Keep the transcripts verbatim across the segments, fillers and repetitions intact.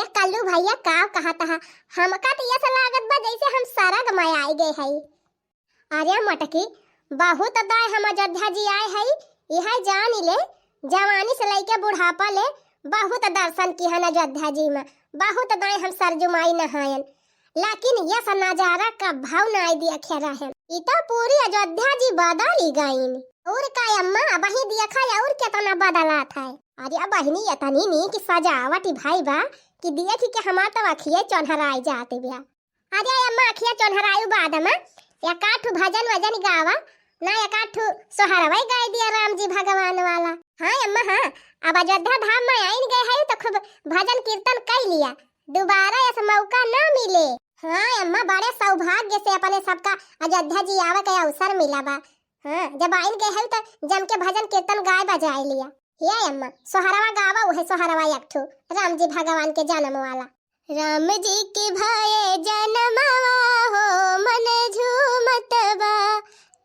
ए कल्लू भैया, का कहत हा? हमका तो ऐसा लागत बा जैसे हम सरग में आइ गए हई। अरे मोटकी, बहुत दाई हम अयोध्या जी आए हई, यह जान ले, जवानी से लइके बुढ़ापा ले बहुत दर्शन किहन अयोध्या जी में, बहुत दाई हम सरजू माई नहायन, लेकिन यस नजारा कभौ नाई देखे रहन। ई तो पूरी अयोध्या जी बदल ही गईन। और का अम्मा, अबही देखा और केतना बदलात है। अरे बहिनी, इतनी नीक सजावट भई बा कि देख के हमार तो अखिये चोन्हराई जात बिया। अरे अम्मा, अखिया चोन्हरायु बाद में एक आध ठो भजन वजन गावा ना, एक आध ठो सोहरवा गाय दिया राम जी भगवान वाला। हाँ अम्मा, हाँ, अब अयोध्या धाम में आइन गए है तो खूब भजन कीर्तन कर लिया, दोबारा ऐसा मौका ना मिले। हाँ अम्मा, बड़े सौभाग्य से अपने सबका अयोध्या जी आवे के अवसर मिला बा। हाँ, जब आइन गए है तो जम के भजन कीर्तन गाय बजाए लिया। हे अम्मा, सोहरवा गावा, उहे सोहरवा एक ठो राम जी भगवान के जन्म वाला। राम जी के भये जनमवा हो मन झूमत बा,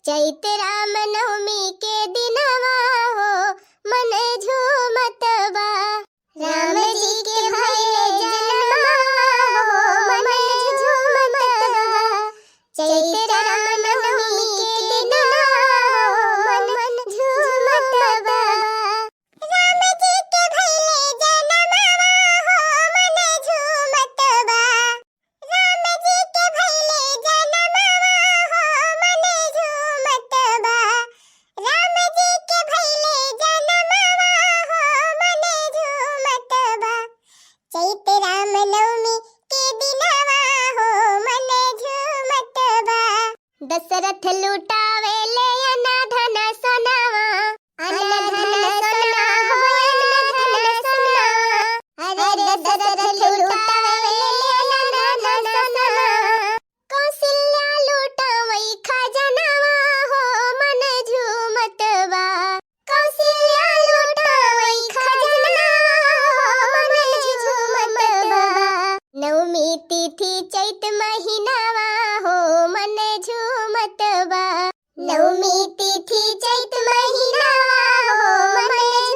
चैत राम नवमी के दिनवा हो मन झूमत बा। राम जी के भये जनमवा हो मन झूमत बा, चैत राम नवमी के दिनवा हो मन झूमत बा। राम जी के भइले जनमवा हो मन झूमत बा। राम जी के भइले जनमवा हो मन झूमत बा। राम जी के भइले जनमवा हो मन झूमत बा। चैत राम नवमी के दिनवा हो मन झूमत बा। दशरथ लुटावे ले अन धन सोनवा, अन धन सोनवा हो अन धन सोनवा। अरे दशरथ लुटावे ले अन धन सोनवा, कौशल्या लुटावई खजनवा हो मन झूमत बा। कौशल्या लुटावई खजनवा हो मन झूमत बा। नवमी तिथि चैत महीनवा हो मन झूमत बा। नवमी तिथि चैत महीनवा हो मन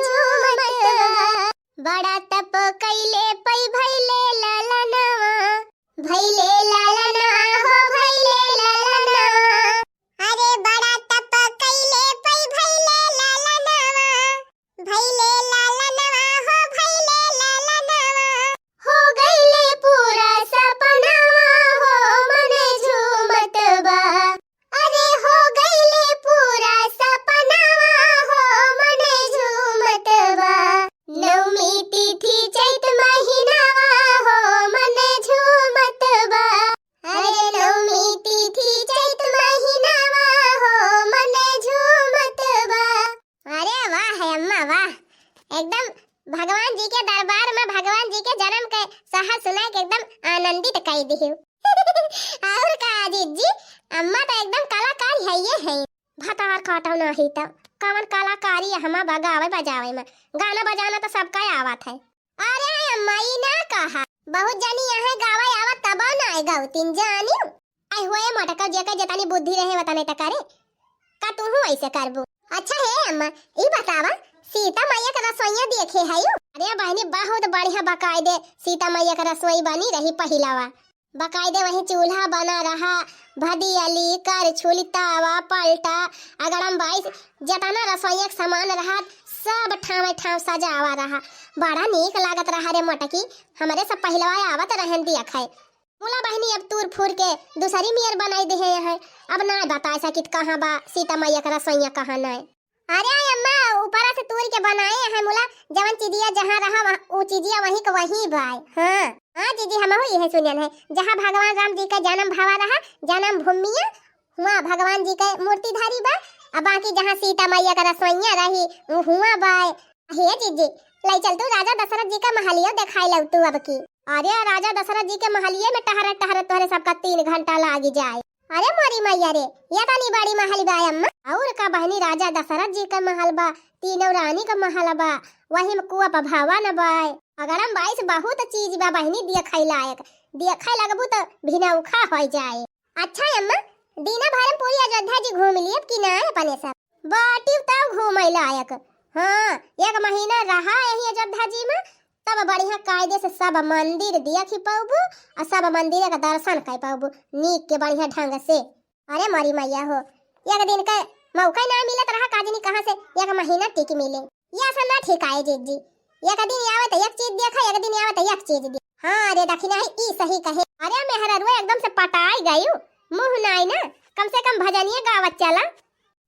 झूमत बा। बड़ा तप कइले पै भइले ललनवा। भइले ललनवा हो भइले ललनवा। अरे बड़ा तप कइले पै भइले ललनवा। भइले ललनवा हो भइले ललनवा। हो गइले पूरा सपनवा हो मन झूमत बा। अरे हो गइले पूरा सपनवा हो मन झूमत बा। नवमी तिथि चैत महीनवा हो मन झूमत बा। अरे नवमी तिथि चैत महीनवा हो मन झूमत बा। अरे वाह है अम्मा वाह, एकदम भगवान जी के दरबार में भगवान जी के जन्म के सोहर सुनाए के एकदम आनंदित कई दिहु। और का जीजी, अम्मा तो एकदम कलाकार है ये है। भतार काटो नाही तो कवन कलाकारी हमा बा गावे बजावे में, गाना बजाना तो सबका आवत है। अरे अम्मा, ई ना कहा, बहुत जनी यहाँ गावे आवत तब ना आए गौतिन जानियो। आई होए मटका, जेकर जेतनी बुद्धि रहे वतने त करे, का तूहू ऐसे करबू? अच्छा हे अम्मा, ई बतावा, सीता मैया के रसोइया देखे हयू? अरे बहनी, बहुत बढ़िया, बकायदे सीता मैया के रसोई बनी रही पहिलावा, बकायदे वही चूल्हा बना रहा, भदियली, करछुली, तावा, पलटा, अगड़म बाइस, जेतना रसोइया के सामान रहा, सब ठावे ठाव सजावा रहा। बड़ा नीक लागत रहा रे मोटकी, हमरे सब पहिलवा आवत रहन दिया खाए। मुला बहिनी अब तूर फूर के दूसरी मियर बनाई देहे हैं। अब ना बता सकित कहाँ बा सीता मैया के रसोइया, कहाँ नाय। अरे अम्मा, ऊपरा से तूर के बनाए हैं मुला, जवन चीजिया जहाँ रहा वहाँ, ऊ चीजिया वहीं के वहीं बाय। हाँ, हाँ जीजी, हमहू इहे सुनन है, जहाँ भगवान राम जी का जन्म भवा रहा, जन्म भूमिया, हुआ भगवान जी के मूर्ति धारी बा, आ बाकी जहाँ सीता मैया का रसोइया रही, ऊ हुआ बाय। हे जीजी, लई चल तू राजा दशरथ जी का महलियो देखाई लऊ तू अब की। अरे राजा दशरथ जी के महलिये में टहरत टहरत तोहरे सबका तीन घंटा लागी जाए। अरे मोरी मैया रे, ये तनी बड़ी महल बा अम्मा। और का बहनी, राजा दशरथ जी के महल बा, तीनों रानी का महल बा, वही में कुआ पर भवन बा, अगड़म बाइस बहुत चीज बा बहनी, देखै लायक, देखै लगबू तो भिनौखा हो जाए। अच्छा अम्मा, दीना भर में पूरी अयोध्या जी घूम लिए कि ना अपने सब? बाटिव तब घूमे लायक। हाँ, एक महीना रहा यही अयोध्या जी में, तब बढ़िया कायदे से सब मंदिर देखि पउबू अउर सब मंदिर के दर्शन कइ पउबू नीक के बढ़िया ढंग से। अरे मोरी मइया हो, एक दिन के मौका ना मिलत रहा, का जनी कहाँ से एक महीना टिक मिले। ये असन ना ठीक आए जीजी, एक दिन आवे त एक चीज देखा, एक दिन आवे त एक चीज देखा। हाँ रे दखिना ही, ई सही कहे। अरे मेहररुआ एकदम से पटाई गयू, मुँह नाई ना, कम से कम भजनिया गावत चला।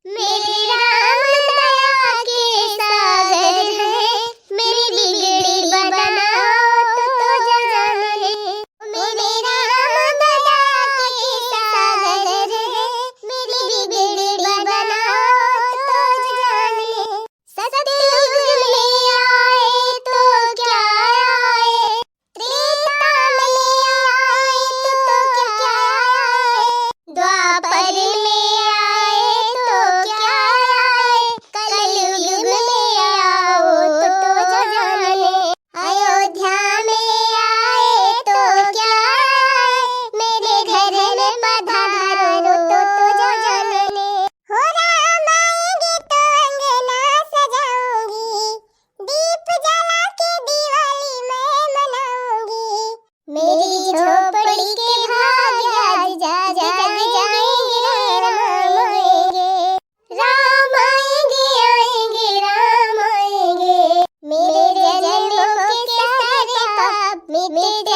मेरे राम दया के सागर है, मेरी बिगड़ी बनाओ तो जाने। मेरे राम दया के सागर है, मेरी बिगड़ी बनाओ तो जाने। सतयुग में आए तो क्या आए, त्रेता में आए तो क्या आए, द्वापर में आए तो क्या आए, कलयुग में आओ तो जाने। अयोध्या में आए तो क्या आए, मेरे घर में पधारो तो जाने। हो राम आएंगे तो अंगना सजाऊंगी, दीप जला के दिवाली मैं मनाऊंगी। मेरी झोपड़ी के भाग आज जाग जाएंगे, राम आएंगे। राम आएंगे, आएंगे, राम आएंगे। मेरे जन्मों के सारे पाप मिट